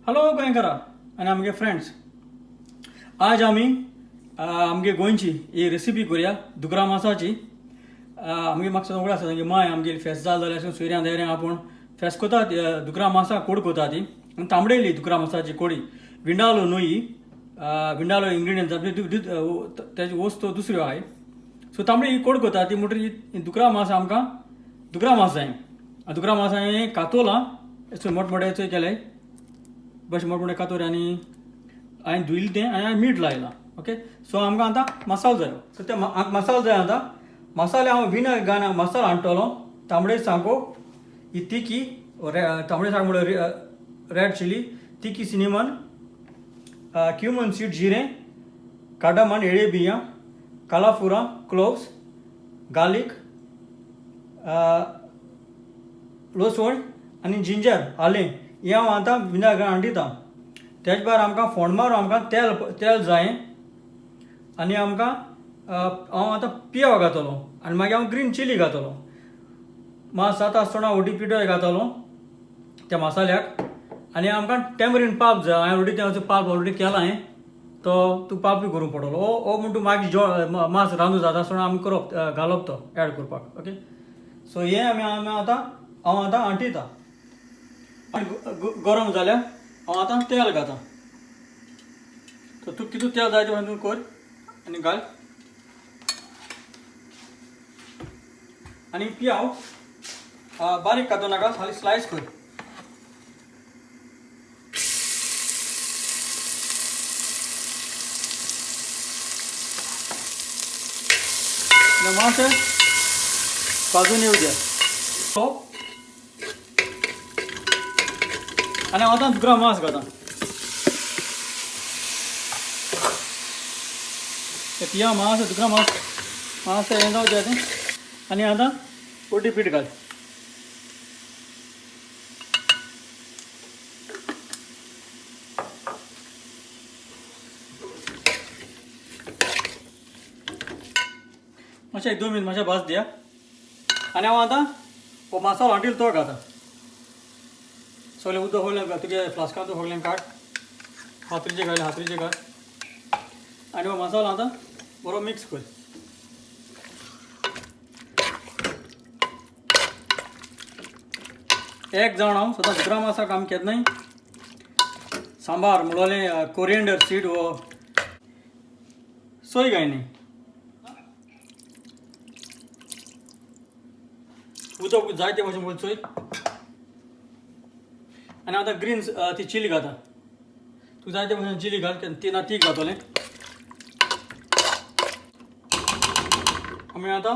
Hello गोंयकारा आनी आमगे friends, आज आमी आमगे गोंयची ही रेसिपी करुया दुकरा मासाची. आमगे म्हाका सगळें आसा, आमगे माय आमगे फेस्त जाल जाल्यार सोयऱ्यां दायऱ्यांक आपूण फेस्त कोता, दुकरा मासा कोड कोता ती. आनी तांबडेली दुकरा मासाची कोडी, विंडालो न्हय, विंडालो इन्ग्रिडियंट्स तेजी वस्तू दुसऱ्यो आहाय. सो तांबडी ही कोड कोता ती म्हणटकीर दुकरा मास आमकां दुकरा मास जाय. दुकरा मास हांवें कातोलां मोठे मोठे केले बशें, मोठे मोठे कातोर आनी हांवें धुयलें तें आनी हांवें मीठ लायलां. ओके, सो आमकां आतां मसालो जायो. सो ते मसालो जाय. आतां मसाले हांव विना गाना मसालो हाडटलो. तांबडे सांगो ही तिकी, तांबडे सांगो म्हणल्यार रेड चिली, तिकी सिनेमन, क्युमन सीड, जिरें, कार्डामन, एळे बियां, कालाफुरां, क्लोव्स, गार्लीक, लसवण आनी जिंजर, आलें. हें हांव आतां विनाग्रान हाडिता. तेज भायर आमकां फोंड मारून आमकां तेल तेल जाय आनी आमकां हांव आतां पियाव घातलो आनी मागीर हांव ग्रीन चिली घातलो. मास जाता आसतना ओटी पिठोय घातलो त्या मसाल्याक. आनी आमकां टेमरीन पाप जाय. हांवें ऑलरेडी तें पाप ऑलरेडी केलां हांवें, तो तूं पापय करूंक पडटलो. ओ ओ म्हण तूं मागीर जो मास रांदू जाता आसतना आमी करप घालप तो एड करपाक. ओके, सो हें आमी आमी आतां हांव आतां आंटिता. गरम जाल्यार हांव आतां तेल घातां. तर तूं कितू तेल जाय तें तूं कर आनी घाल. आनी पियाव बारीक कातो नाका, खाली स्लायस कर. मातशें भाजून येवं द्या. आनी हांव आतां दुकरा मांस घातां. ते पिया मांस, दुकरा मांस मांस हें जावचें तें. आनी आतां ओटी पीठ घाल. मातशें एक दोन मिनट मातशें भाज दिया. आनी हांव आतां हो मसालो हांटील तो घातां. सगळें उदक सगळें घाल, तुगे फ्लास्कांत सगळें काड, हातरीचे घाल, हातरीचे घाल. आनी हो मसालो आतां बरो मिक्स कर. एक जाण हांव सदां दुकरा मासाक आमी केन्नाय सांबार म्हणलें कोरिएंडर सीड हो सोय घायनी. उदक जाय ते भशेन सोय. आनी आतां ग्रीन ती चिली घाता. तूं जाय ते भशेन चिली घाल, ती ना तीख घातलें आमी. आतां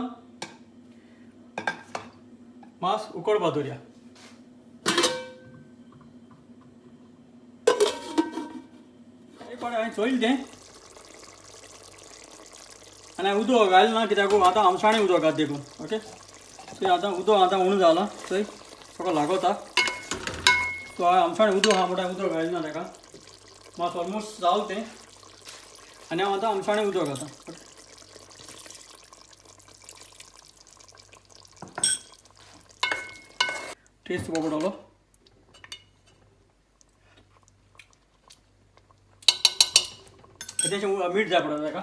मांस उकडपा दवरया. एक फावट हांवें चोयलें तें आनी हांवें उदक घालें ना, कित्याक आतां आमसाणे उदक घात देखून. ओके, चोय आतां उदक आतां उणें जालां, चोय सगळो लागता. सो हांवें आमसाणे उदक आहा म्हणटा उदक घालें ना ताका. मास ऑलमोस्ट जालें तें आनी हांव आतां आमसाणे उदक घातां. टेस्ट पळोवपा पडटलो. तेचें मीठ जाय पडटा ताका.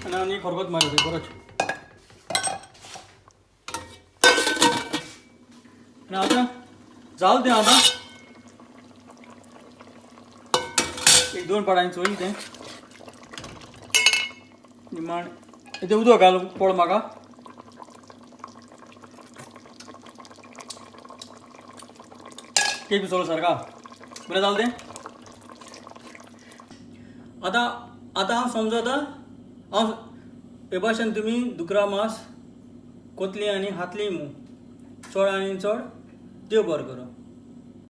आनी आनी खरगत मारता बरोच. आनी आतां जालें तें. आतां एक दोन पाडांनी चोयलें तें निमाण तें उदक घाल पळ म्हाका. केक पिसोलो सारका बरें जालें तें. आतां आतां हांव समजता हांव हे भाशेन तुमी दुकरा मास कोतली आनी हातली मू चड आनी चड देव बरो करूं.